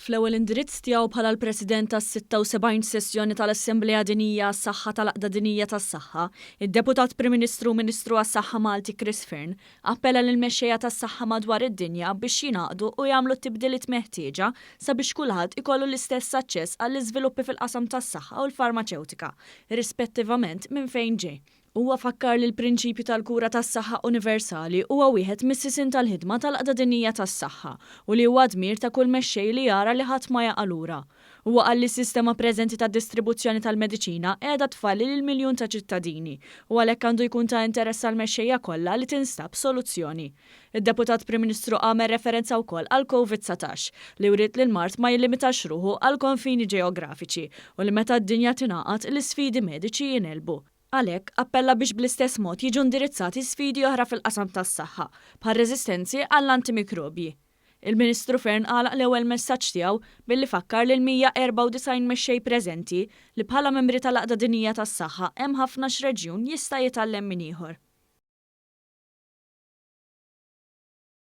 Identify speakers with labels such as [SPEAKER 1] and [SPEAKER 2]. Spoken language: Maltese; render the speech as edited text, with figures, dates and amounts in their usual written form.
[SPEAKER 1] Fl-ewwel indirizz tiegħu bħala l-President tas-76 sessjoni tal-Assemblea Dinjija għas-Saħħa tal-Għaqda Dinjija tas-Saħħa, id-Deputat Prim Ministru u Ministru għas-Saħħa Malti Chris Fearne appella lill-mexxejja tas-saħħa madwar id-dinja biex jingħaqdu u jagħmlu t-tibdiliet meħtieġa sabiex kulħadd ikollu l-istess aċċess għall-iżviluppi fil-qasam tas-saħħa u l-farmaċewtika, irrispettivament minn fejn ġej. Huwa fakkar li l-prinċipju tal-kura tas-saħħa universali huwa wieħed mis-sisien tal-ħidma tal-Għaqda Dinjija tas-Saħħa u li huwa dmir ta' kull mexxej li jara li ħadd ma jaqa' lura. Huwa qal li s-sistema preżenti ta' distribuzzjoni tal-mediċina qiegħda tfalli lil miljun ta' ċittadini u għalhekk għandu jkun ta' interess għall-mexxejja kollha li tinstab soluzzjoni. Id-Deputat Prim Ministru għamel referenza wkoll għall-Covid 19, li wriet li l-mard ma jillimitax ruħu għall-konfini ġeografiċi u li meta d-dinja tingħaqad l-isfidi mediċi jingħelbu. Għalhekk, appella biex bl-istess mod jiġu indirizzati sfidi oħra fil-qasam tas-saħħa, bħar-reżistenzi għall-antimikrobji. Il-Ministru Fearne għalaq l-ewwel messaġġ tiegħu billi fakkar lill-194 mexxej preżenti li bħala membri tal-Għaqda Dinjija tas-Saħħa hemm ħafna x'reġjun jista' jitgħallem minn ieħor.